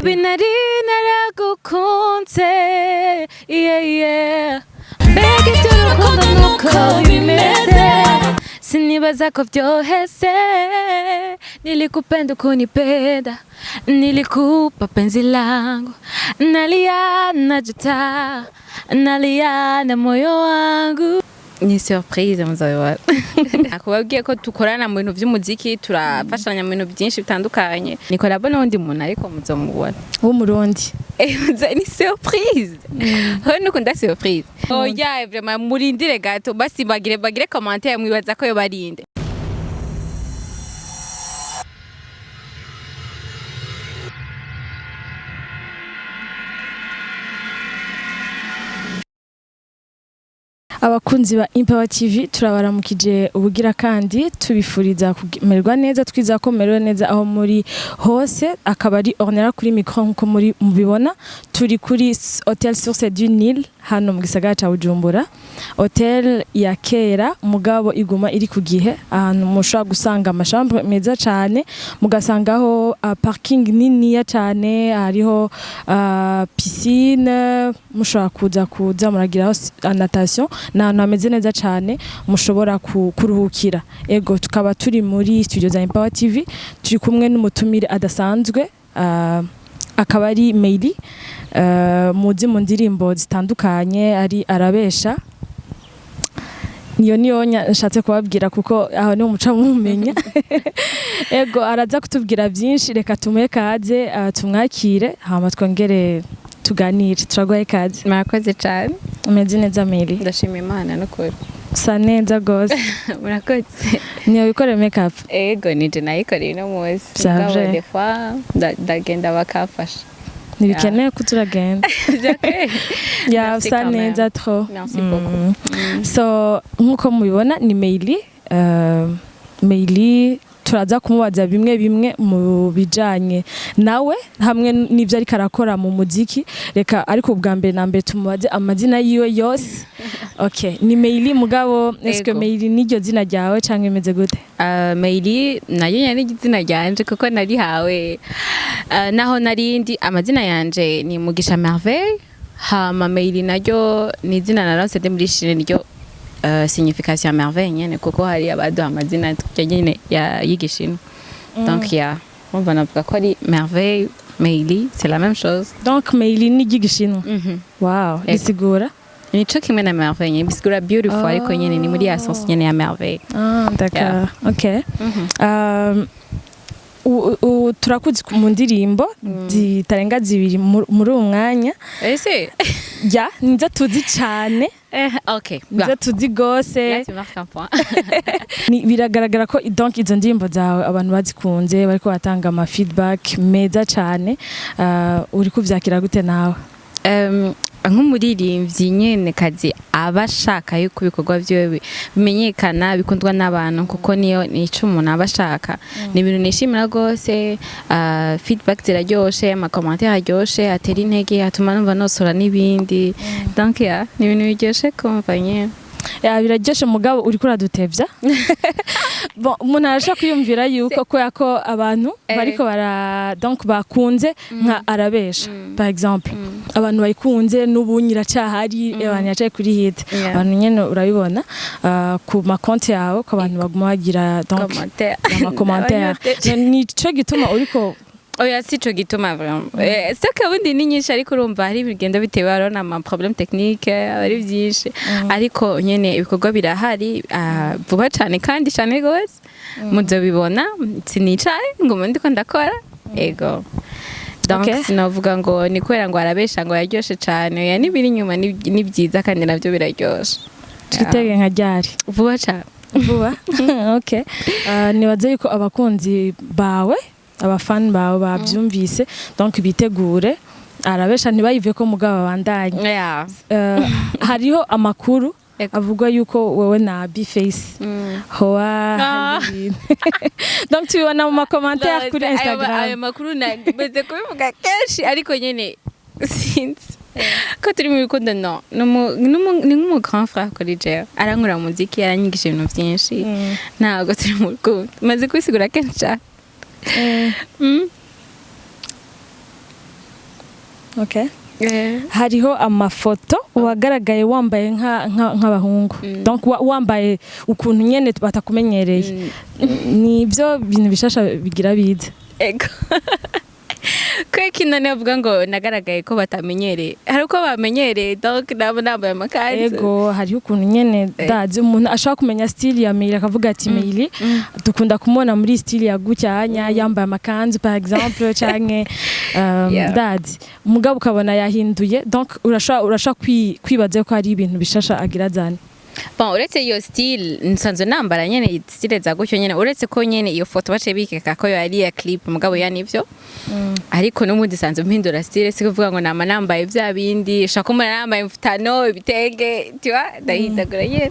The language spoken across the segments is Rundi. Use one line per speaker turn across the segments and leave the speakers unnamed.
Binari naragukunze, yeah. Mbega iby'urukundo nuko bimeze, sinibaza ko vyohese. Nilikupenda ukunipenda, nilikupa penzi langu, nalia najuta, nalia na moyo wangu. Ni surprise muzabibona. Nakubabwiye ko dukorana mu bintu vy'umuziki, turafashanya mu bintu byinshi bitandukanye. Ni collabo n'uwundi muntu, ariko muzomubona.
W'umurundi?
Ni surprise. Ho nukunda surprise. Oya, vraiment murindire gato basi, bagire commentaire, mwibaza ko yo barinde.
Abakunzi ba Impower TV, turabaramukije ubugira kandi tubifuriza kumererwa neza. Twiza ko mumerewe neza aho muri hose. Akaba ari Ornella kuri micro. Nkuko muri mubibona, turi kuri Hotel Source du Nil hano mu gisagara ca Bujumbura, hotel ya kera mugabo iguma iri ku gihe, ahantu mushobora gusanga ama chambre meza cane, mugasangaho parking niniya cane, hariho piscine, mushobora kuza muragiraho natation. Ni ahantu hameze neza cane mushobora kuruhukira. Ego, tukaba turi muri studio za Empower TV, turi kumwe n'umutumire adasanzwe, akaba ari Meili, muzi mu ndirimbo zitandukanye ari Arabesha. Niyo nshatse kubabwira kuko aho niho muca mumenya. Ego, araza kutubwira byinshi. Reka tumuhe kaze, tumwakire, hama twongere tuganire. Turaguhaye kaze.
Murakoze cyane.
Umeze neza, Meili?
Ndashima Imana n'ukuri.
Usa neza rwose.
Murakoze.
Niyo wikoreye makeup?
Ego, nije nayikoreye uno munsi.
C'est
Mugabo
vrai.
des fois ndagenda bakamfasha.
Ntibikenewe ko turagenda. Ya.
Merci
Usa
quand même.
neza trop.
Merci beaucoup.
So nkuko mubibona ni Meili. Meili turaza kumubaza bimwe bimwe mu bijanye nawe hamwe n'ibyo ariko arakora mu muziki. Reka ariko ubwa mbere na mbere tumubaze amazina yiwe yose. Okay, ni Meili, mugabo est-ce
Ego.
Meili niryo zina ryawe canke imeze gute?
Meili nayo nyene igitsina ryanje kuko narihawe naho narindi. Amazina yanje ni Mugisha Merveille, hama Meili naryo ni izina naronse ndi muri Chine, niryo signification ya merveille nyene, kuko hari abaduha amazina ya nyene ya y'igishinwa. Donc ya urumva navuga ko ari Merveille, Meili, c'est la même chose.
Donc Meili ni iry'igishinwa? Wow.
Ego.
Risigura?
Nico kimwe na merveille nyene, bisigura beautiful, ariko nyene ni muri ya sens nyene ya merveille.
Ah, d'accord. Okay. Turakuzi mu ndirimbo zitarenga zibiri muri uwo mwanya.
Ese
Ya, nizo tuzi cane.
Okay.
Nizo tuzi gose.
Là, tu marques un point.
Biragaragara ko donc izo ndirimbo zawe abantu bazikunze, bariko batanga ama feedback meza cane. Uri kuvyakira gute nawe?
Nk'umuririmbyi nyene kazi aba ashaka yuko ibikorwa vyiwe bimenyekana, bikundwa n'abantu, kuko niyo nico umuntu aba ashaka. Ni ibintu nishimira rwose. Feedback ziraryoshe, ama commentaire aryoshe, atera intege, atuma numva nosora n'ibindi. Donc ya, ni ibintu biryoshe kumva nyene.
Ya, biraryoshe, mugabo uriko uradutevya. Bon, umuntu arashobora kwiyumvira yuko kubera ko abantu bariko bara donc bakunze nka Arabesha par exemple, abantu bayikunze n'ubu nyiracahari, abantu yacaye kuri hit. Abantu nyene urabibona ku makonti yawe ko abantu baguma bagira donc
Commentaire.
ama commentaire. Nico gituma uriko
Oya, sico gituma vraiment. C'est que ubundi ni nyinshi, ariko urumva hari bigenda bitewe, hariho n'ama problème technique, aba ari byinshi, ariko nyene ibikorwa birahari, vuba cane kandi cane gose muzobibona. Sinicaye ngo mbe ndiko ndakora. Ego, donc sinavuga ngo ni kubera ngo Arabesha ngo yaryoshe cane. Oya, n'ibiri inyuma ni byiza kandi navyo biraryoshe.
Twitege nka ryari?
Vuba cane.
Vuba, okay. Nibaze yuko abakunzi bawe, abafani bawe babyumvise, donc bitegure Arabesha, ntibayive ko mugabo babandanye. Hariho amakuru avuga yuko wewe na B-Face hoba hari ibintu. Donc tubibona mu ma commentaire kuri
Ayo
Instagram.
makuru meze kubivuga kenshi, ariko nyene sinzi ko turi mu bikundo. No, ni nk'umu grand frère kuri jewe, arankura mu muziki, aranyigisha ibintu byinshi. Ntabwo turi mu rukundo, maze kubisigura kenshi cyane.
Okay. Hariho amafoto wagaragaye wambaye nk'abahungu, donc wambaye ukuntu nyene batakumenyereye. Nibyo bintu bishasha bigira biza?
Ego. Kweki none bavuga ngo nagaragaye ko batamenyereye? Hari uko bamenyereye, donc nabo nambaye amakanzu.
Ego, hariho ukuntu nyene dazi umuntu ashobora kumenya style ya Meili, akavuga ati: "Meili dukunda kumubona muri style ya gucyanya, yambaye amakanzu par exemple, canke dazi." Mugabo ukabona yahinduye, donc urashobora kwibaza ko hari ibintu bishasha agira zane.
Bon, uretse iyo style nsanzwe nambara nyene, style za gutyo nyene, uretse ko nyene iyo foto baciye bikeka ko yari iya clip, mugabo ya nivyo. Ariko n'ubundi nsanzwe mpindura style, si kuvuga ngo nama nambaye vya bindi. Ushaka kumubona nambaye imfutano, ibitenge, tu vois, ndahindagura nyene.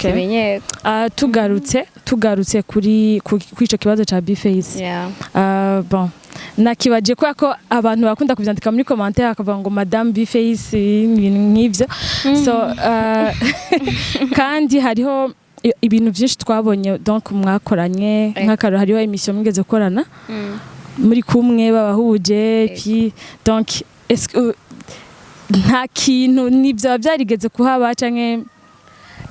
Simenyerwa.
Tugarutse kuri ico kibazo ca Bface. Bon, nakibaje kubera ko abantu bakunda kuvyandika muri commentaire, bakavuga ngo Madame Bface, ibintu nk'ivyo. So kandi hariho ibintu vyinshi twabonye, donc mwakoranye. Nk'akarorero, hariho émission mwigeze gukorana muri kumwe, babahuje. Puis donc est-ce que nta kintu nivyo byarigeze kuhaba canke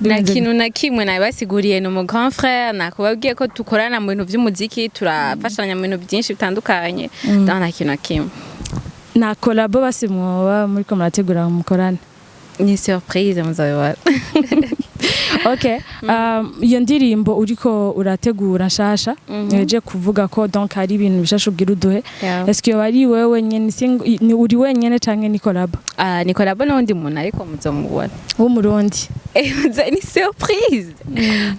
Nta
bimeze?
kintu na kimwe. Nabibasiguriye, ni umu grand frère, nakubabwiye ko dukorana mu bintu vy'umuziki, turafashanya mu bintu byinshi bitandukanye, donc nta kintu na kimwe.
Nta collabo basi mwoba muriko murategura mukorane?
Ni surprise, muzabibona.
Okay. Iyo ndirimbo uriko urategura nshasha, eje kuvuga ko donc hari ibintu bishasha ubwira uduhe. Est-ce que yoba ari wewe wenyene, ni uri wenyene canke ni collabo?
Ah, ni collabo n'uwundi muntu, ariko muzomubona.
W'Umurundi?
Ni surprise.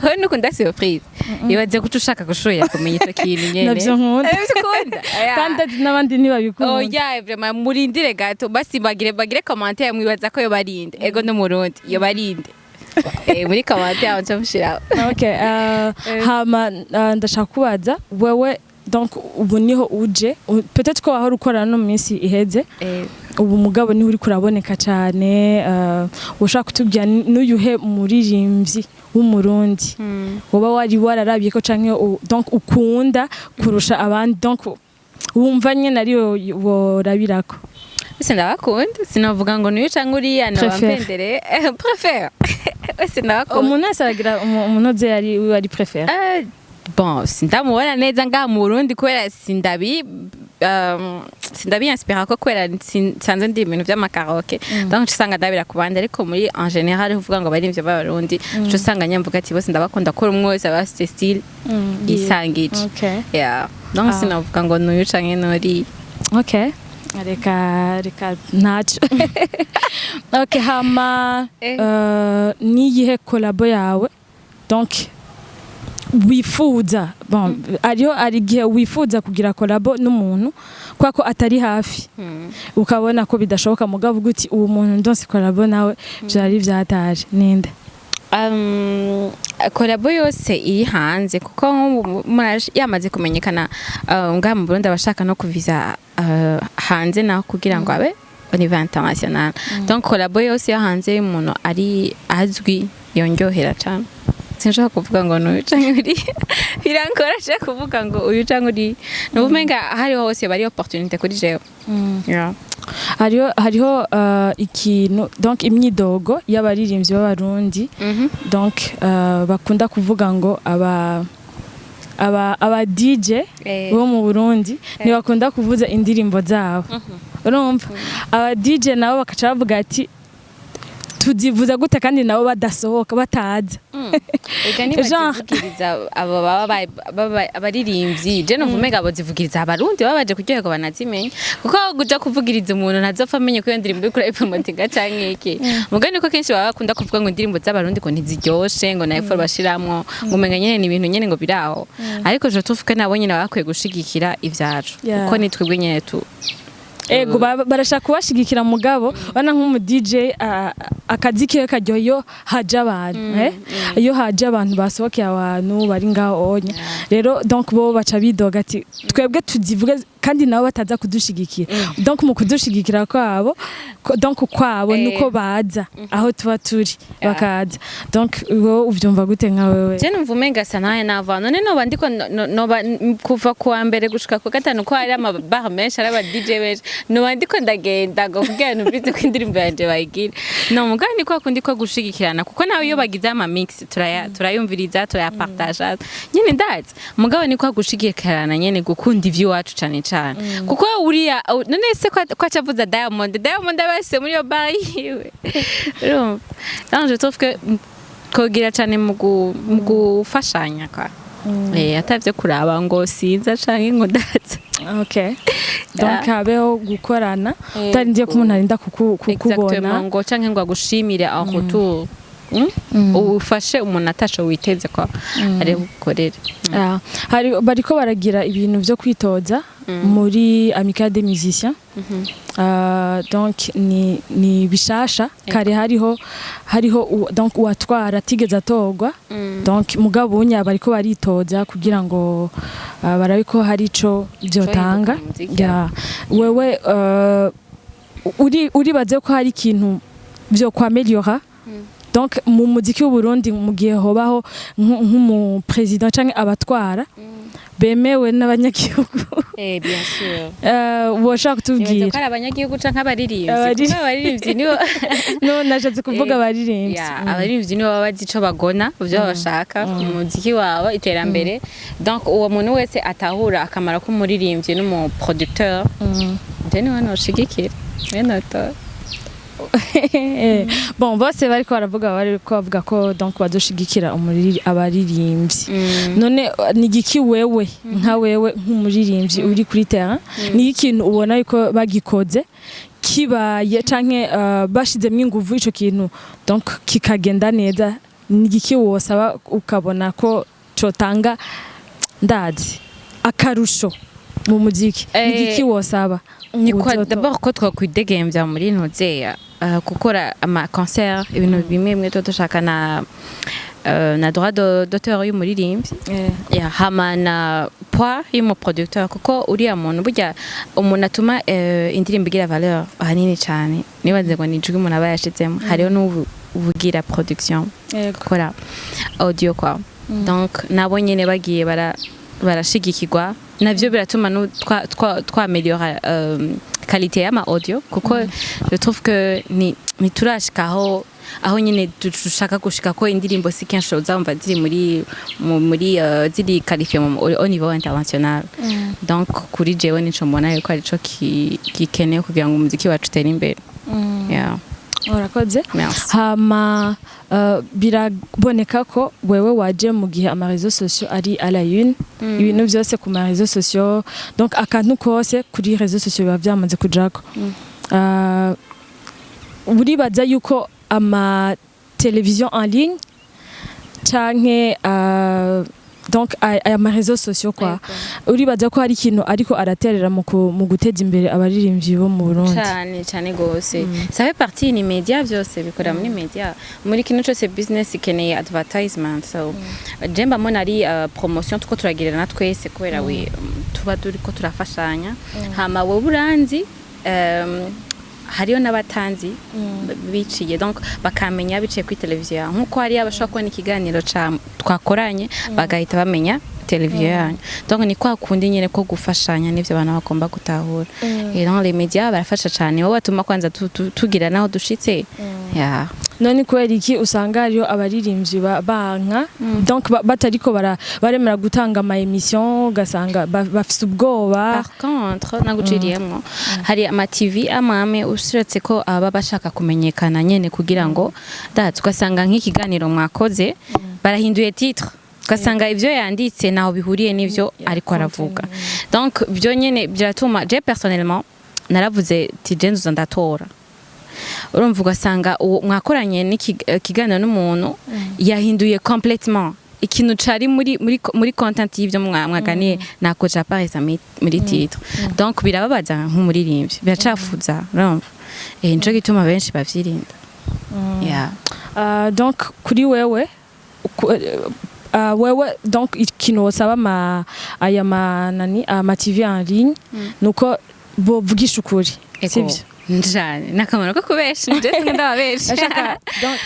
Ho nukunda surprise, ibaze kuca ushaka gushoya kumenya ico kintu nyene.
Navyo nkunda.
Navyo ukunda.
Kandi ati n'abandi ntibabikunda.
Oya, vraiment, murindire gato basi, bagire commentaire, mwibaza ko yobarinde. Ego, no murundi yobarinde. Muri commentaire aho nca mushiraho.
Okay, hama ndashaka kubaza wewe, donc ubu niho uje, peut-être ko wahora ukorana no mu minsi iheze, ubu mugabo niho uri kuraboneka cyane. Ushaka kutubwira n'uyuhe muririmbyi w'Umurundi woba wari wararabye ko canke donc ukunda kurusha abandi, donc wumva nyene ariyo worabirako?
Bose ndabakunda, sinavuga ngo niyo canke uriya.
Préfère.
Nabampendere préfère, bose ndabakunda.
Umuntu wese aragira umunoze ari préfère.
Bon, sindamubona neza ngaha mu Burundi kubera sindabi inspira ko kubera nsanzwe ndi ibintu vy'amakaraoke, donc nca usanga ndabira ku bandi. Ariko muri en général, uvuga ngo abaririmbyi b'Abarundi, nca usanga nyamvuga ati bose ndabakunda, ko umwe wese aba afise style yisangije. Yeah, donc sinavuga ngo nuyu canke nuriya.
Okay, reka ntacyo. Okay, hama niyihe collabo yawe donc wifuza? Bon, hariho hari igihe wifuza kugira collabo n'umuntu kubera ko atari hafi, ukabona ko bidashoboka, mugabo uvuga uti: "Uwo muntu ndonse collabo nawe vyari vyataje." Ninde?
Collabo yose iri hanze, kuko nk'ubu yamaze kumenyekana ngaha mu Burundi, abashaka no kuviza hanze naho kugira ngo abe au niveau international. Donc collabo yose yo hanze y'umuntu ari azwi yonyohera cyane. Sinshobora kuvuga ngo n'uyu canke uriya, birankora nshaka kuvuga ngo uyu canke uriya, ni ubumenga ahariho hose bari opportunité kuri jewe. Yeah.
Hariho ikintu, donc imyidogo y'abaririmbyi b'Abarundi, donc bakunda kuvuga ngo aba DJ bo mu Burundi ntibakunda kuvuza indirimbo zabo. Urumva aba DJ nabo bakaca bavuga ati: "Tuzivuza gute kandi nabo badasohoka, bataza?"
Ega ntibazivugiriza abo baba abaririmbyi, je numva umenga bozivugiriza Abarundi baba baje kuryoherwa banazimenye, kuko kuja kuvugiriza umuntu ntazopfa amenye ko iyo ndirimbo uriko urayipromotinga canke iki. Mugani ko kenshi baba bakunda kuvuga ngo indirimbo z'Abarundi ngo ntiziryoshe, ngo na effort bashiramwo, ngo umenga nyene ni ibintu nyene ngo biraho. Ariko je trouve ko nabo nyene baba bakwiye gushigikira ivyacu, kuko ni twebwe nyene tu
Ego, barashaka kubashigikira, mugabo bana nk'umu DJ akazi kiwe karyoha iyo haje abantu, iyo haje abantu basohokeye, abantu bari ngaho onya. Rero donc bo baca bidoga ati: "Twebwe tuzivuge." Kandi nabo bataza kudushigikira, donc mu kudushigikira kwabo donc kwabo nuko baza aho tuba turi, bakaza. Donc wowe uvyumva gute nka wewe?
Je numva umenga sa nawe nava none noba ndiko noba kuva kuwa mbere gushika ku gatanu, ko hari ama bar menshi, hari aba DJ benshi, noba ndiko ndagenda ngo kugira numvise ko indirimbo yanje bayigira. No mugabo ni kwa kundi ko gushigikirana, kuko nawe iyo bagize ama mix turayumviriza, turayapartaja nyene, ndazi. Mugabo ni kwa gushigikirana nyene, gukunda ivy'iwacu cane cane, kuko uriya none se ko acavuza Diamond, Diamond abase muri iyo bar yiwe, urumva? Donc je trouve que twogira cane mu gufashanya kwa atavyo kuraba ngo sinza canke ngo ndaza.
Okay, donc habeho gukorana utarindiye ko umuntu arinda kukubona.
Exactement, ngo canke ngo agushimire en retour. Ufashe umuntu atasho witeze ko ari bukorere.
Ah, hari bariko baragira ibintu vyo kwitoza muri Amicale des musiciens. Donc ni bishasha. Kare hariho donc uwatwara atigeze atorwa. Donc mugabo unya bariko baritoza kugira ngo barabe ko hari ico vyotanga.
Mu muziki.
Ya, wewe uri uribaze ko hari ikintu vyo kwameliora donc mu muziki w'u Burundi mu gihe hobaho nk'umu président canke abatwara bemewe n'abanyagihugu?
Eh, bien sûr.
Woshaka
Nibaza
kutubwira?
ko ari abanyagihugu canke abaririmbyi? Kuko abaririmbyi nibo
No, nashatse kuvuga abaririmbyi.
Ya, abaririmbyi nibo baba bazi ico bagona, ivyo bashaka mu muziki wabo, iterambere. Donc uwo muntu wese atahura akamaro k'umuririmbyi n'umu producteur, je niwe noshigikira, niwe notora.
Bon, bose bariko baravuga ko donc bazoshigikira abaririmbyi. None ni igiki wewe, nka wewe nk'umuririmbyi uri kuri terrain, ni ikintu ubona yuko bagikoze kibaye canke bashizemwo inguvu, ico kintu donc kikagenda neza, ni igiki wosaba ukabona ko cotanga, ndazi, akarusho mu muziki? Ni igiki wosaba?
Ni kwa
Uzoto-
d'abord ko twakwidegemvya muri ntuzeya, gukora ama concert, ibintu bimwe bimwe tuba dushaka na droit d'auteur y'umuririmbyi. Ya, hama na poids y'umuproducteur, kuko uriya muntu burya umuntu atuma indirimbo igira valeur ahanini cane, nibaze ngo ni ijwi umuntu aba yashizemo, hariho n'ubu ubugira production, gukora audio kwa. Donc nabo nyene bagiye barashigikirwa, navyo biratuma twameliora qualité y'ama audio, kuko je trouve que ni ntiturashika aho nyine dushaka gushika, ko indirimbo si kenshi uzumva ziri muri ziri qualifié au niveau international. Donc kuri jewe nico mbona yuko arico gikenewe kugira ngo umuziki wacu utere imbere, yeah.
Urakoze.
Merci.
Hama biraboneka ko wewe waje mu gihe ama réseaux sociaux ari à la une, ibintu byose ku ma réseaux sociaux, donc akantu kose kuri réseaux sociaux biba byamaze kujako. Uribaza yuko ama télévision en ligne canke donc aya ma réseaux sociaux kwa, uribaza ko hari ikintu ariko araterera mu guteza imbere abaririmbyi bo mu Burundi?
Cyane cyane gose. Ça fait partie, ni media, byose bikorera muri media, muri kintu cyose business ikeneye advertisement. So je mba mbona ari promotion tuko turagirana twese, kubera we tuba turiko turafashanya. Hama wowe uranzi, hariyo n'abatanzi biciye, donc bakamenya biciye kuri televiziyo yawe, nkuko hariyo abashobora kubona ikiganiro ca twakoranye bagahita bamenya televiziyo yanyu. Donc ni kwa kundi nyene ko gufashanya, n'ivyo abantu bagomba gutahura. Et dans les médias barafasha cane, bo batuma kwanza tugira naho dushitse, ya.
None kubera iki usanga hariyo abaririmbyi banka, donc batariko baremera gutanga ama émission, ugasanga bafise ubwoba?
Par contre, naguciriyemwo, hari ama TV amwe usiretse ko aba bashaka kumenyekana nyene, kugira ngo dat ugasanga nk'ikiganiro mwakoze barahinduye titre, ugasanga ivyo yanditse naho bihuriye n'ivyo ariko aravuga. Donc byo nyene biratuma je personnellement naravuze ti je nzoza ndatora. Urumva, ugasanga uwo mwakoranye n'ikiganiro n'umuntu yahinduye complètement ikintu cari muri content y'ivyo mwaganiye, nako c'apparaissa muri titre. Donc birababaza nk'umuririmbyi, biracafuza, urumva? Nico gituma benshi bavyirinda, yeah.
Donc kuri wewe Wewe donc ikintu wosaba ama aya manani ama TV en ligne nuko bovugisha ukuri, sivyo?
Njane nakamaro ko kubesha, nje singa ndababesha.
Ashaka donc,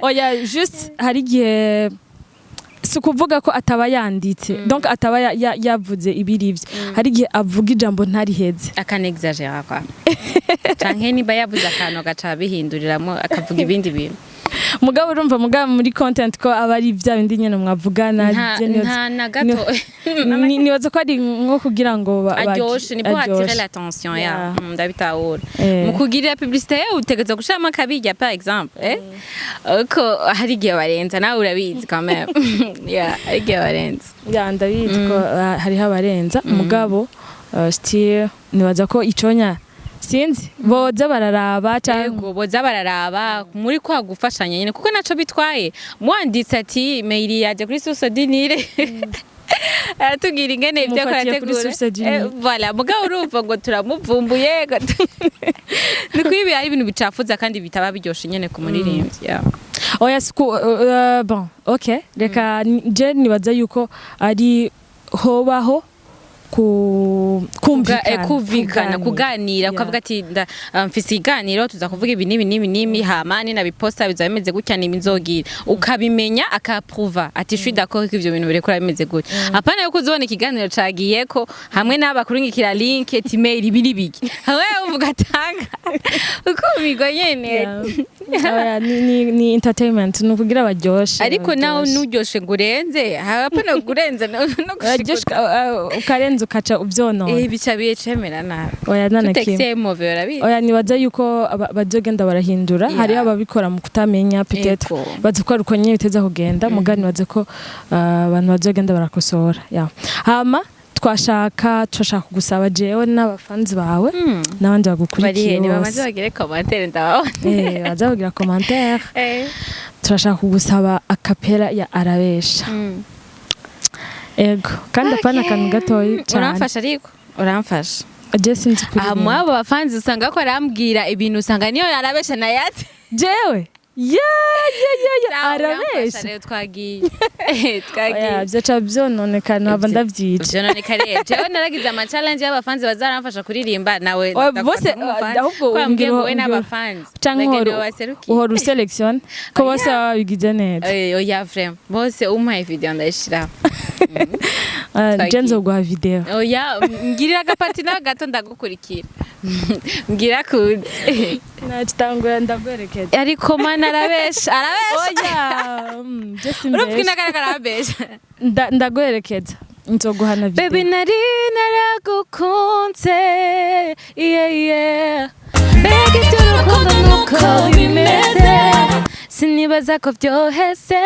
oya, juste hari igihe si ukuvuga ko ataba yanditse, donc ataba yavuze ibiri ivyo, hari igihe avuga ijambo ntariheze.
Akanexagera kwa, canke niba yavuze akantu agaca bihinduriramwo akavuga ibindi bintu.
Mugabo urumva, mugabo muri content ko aba ari bya bindi nyene mwavugana.
Nta
je
nta na gato.
Nibaza ko ari nko kugira ngo
aryoshe, ni pour
aryoshe.
attirer l'attention ya. Ndabitahura. Mu kugirira publicité utegerezwa gushiramo akabirya, par exemple, ko hari igihe barenza, nawe urabizi quand même, yeah, hari igihe barenza.
Ya, ndabizi ko hariho abarenza, mugabo still nibaza ko iconya sinzi boza bararaba canke
Yego, boza bararaba muri kwa gufashanya nyine, kuko naco bitwaye mwanditse ati Meili yaje kuri Source du Nil, aratubwira ingene ibyo akora.
Mufatiye kuri
ategura.
Source du Nil.
Voilà, mugabo urumva ngo turamuvumbuye, ni kuri ari ibintu bicafuza kandi bitaba biryoshe nyene ku muririmbyi, yeah.
Oya, siku bon, ok, reka je nibaza yuko ari hobaho ku kumvikana,
kumvikana, kuganira,
Yeah.
ukavuga ati mfise iganiro, tuza kuvuga ibi n'ibi n'ibi n'ibi, hama ninabiposta bizaba bimeze gutya, nibi nzogira, ukabimenya, akaprouva ati je suis d'accord ko ivyo bintu birekura bimeze gutya, apana yuko uzobona ikiganiro cagiyeko hamwe n'abakurungikira link ati mail ibi n'ibiki, hamwe uvuga atanga ukumirwa nyene.
Yeah. Oya, ni entertainment, ni ukugira baryoshe.
Ariko nawe
baryoshe.
Nuryoshe ngo urenze, hapana kurenza no
Uraryoshe, ukarenza ukaca uvyonona.
Bica bicemera nabi.
Oya, nta na kimwe.
Tout excès est mauvais, urabizi.
Oya, nibaza yuko bazogenda barahindura. Hariho ababikora mu kutamenya, peut-être bazi ko ari uko nyene biteza kugenda, muga nibaze ko abantu bazogenda barakosora, yeah. Hama twashaka turashaka kugusaba jewe n'abafanzi bawe n'abandi bagukurikiye
Barihe? Ntibamaze
bose.
bagire commentaire, ndababona.
Baza kugira commentaire. Turashaka kugusaba a cappella ya Arabesha. Ego, kandi apana akantu gatoyi cyane.
Uramfasha, ariko uramfasha.
Je sinzi
Aha
kuririmba.
Muri abo bafanzi usanga ko arambwira ibintu, usanga niyo arabesha nayatse.
Jewe ya arabesha.
Rero twagiye,
Oya,
twagiye.
vyoca vyononekana, nkava ndavyica.
Vyononeka rero. Jewe naragize ama challenge y'abafanzi bazaramfasha kuririmba, nawe
Oya,
ndagufata
bose,
nk'umufanzi.
ahubwo
Ko wambwiye ngo we n'abafanzi
canke
bagenda babaserukiye.
Uhora usélectionne ko bose baba babigize neza.
Oya, vraiment bose umpaye video ndayishiraho.
Je
Twagiye.
nzoguha video.
Oya, mbwirira agapati nawe gato, ndagukurikira, mbwira kuze.
Nacitangura ndagwerekeza.
Ariko mana, arabesha, arabesha.
Oya, je
Urumva
simbesha.
inagaragara arabesha.
Ndagwerekeza, nzoguha na video.
Baby, nari naragukunze, yeah. Mbega iby'urukundo nuko bimeze, sinibaza ko vyohese.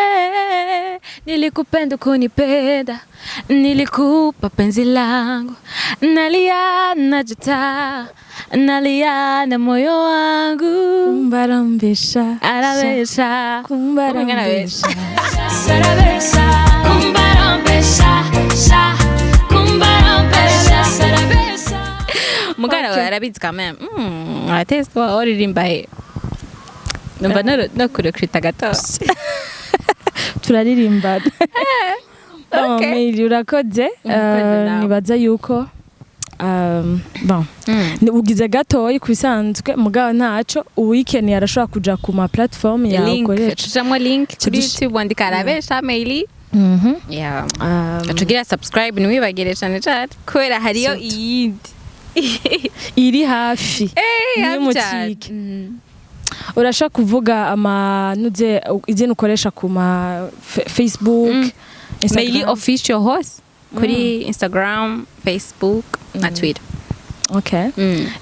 Nilikupenda ukunipenda, nilikupa penzi langu, nalia najuta, nalia na moyo wangu.
Kumbarambesha.
Arabesha.
Kumbarambesha.
Arabesha, kumbarambesha, sha, kumbarambesha, arabesha. Mugana arabizi quand même. Arateswa oririmba he. Numva no kurekrita gato.
Turaririmba. Bon,
Okay.
Meili, urakoze.
Urakoze nawe.
Nibaza yuko bon, ugize gatoyi ku bisanzwe, mugabo ntaco, uwikeneye arashobora kuja ku ma platform yawe
Link,
ukoresha.
tujamwo link kuri YouTube, wandika Arabesha Meili. Yeah. Tugira subscribe, ntiwibagire cyane cyane kubera hariyo
Surtout.
iyindi
Iri hafi.
Eh, hafi cyane.
Ntimucike. Urashobora kuvuga amanuze izina ukoresha ku ma Facebook, Instagram?
Meili official hose kuri Instagram, Facebook na Twitter.
Okay.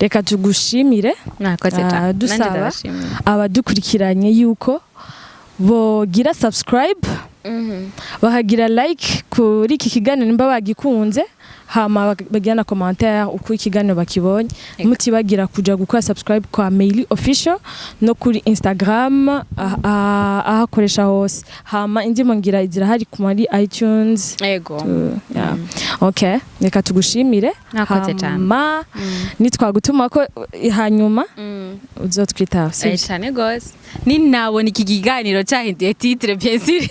Reka tugushimire.
Mwakoze
Ah,
cyane.
dusaba.
Nanjye ndabashimiye.
Abadukurikiranye yuko bogira subscribe, bakagira like kuri iki kiganiro nimba bagikunze, hama bagira na commentaire uko ikiganiro bakibonye.
Ego.
Mutibagira kuja gukora subscribe kwa Meili official no kuri Instagram, aho akoresha hose. Hama indirimbo ngira zirahari ku muri iTunes.
Ego.
Yeah. Okay, reka tugushimire.
Mwakoze cyane.
Hama nitwagutuma ko hanyuma uzotwitaba, sibyo?
Cyane gose. Ninabona iki kiganiro cyahinduye titre, bien sûr.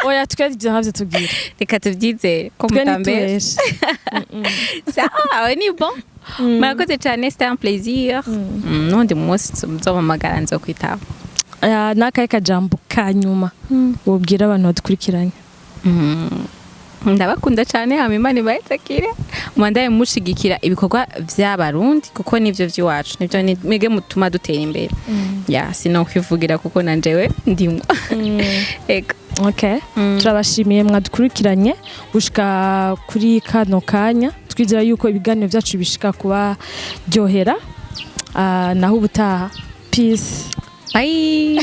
Oya, twe ivyo ntavyo tubwira.
Reka tubyizere ko
Twe
mutambesha.
ntitubeshe.
Sawa, ni bon, murakoze cyane, c'était un plaisir. N'undi munsi nzobamagara, nzokwitaba.
Ah, n'akahe kajambo ka nyuma wobwira abantu badukurikiranye?
Ndabakunda cyane, hama Imana ibahetakire, mubandaye mushigikira ibikorwa vy'Abarundi, kuko nivyo vy'iwacu, nivyo mwebwe mutuma dutera imbere. Ya, sinokwivugira kuko nanjewe ndimwo. Ego.
Okay. Turabashimiye mwadukurikiranye gushika kuri kano kanya. Twizera yuko ibiganiro byacu bishika kubaryohera. Ah, naho ubutaha, peace.
Bye.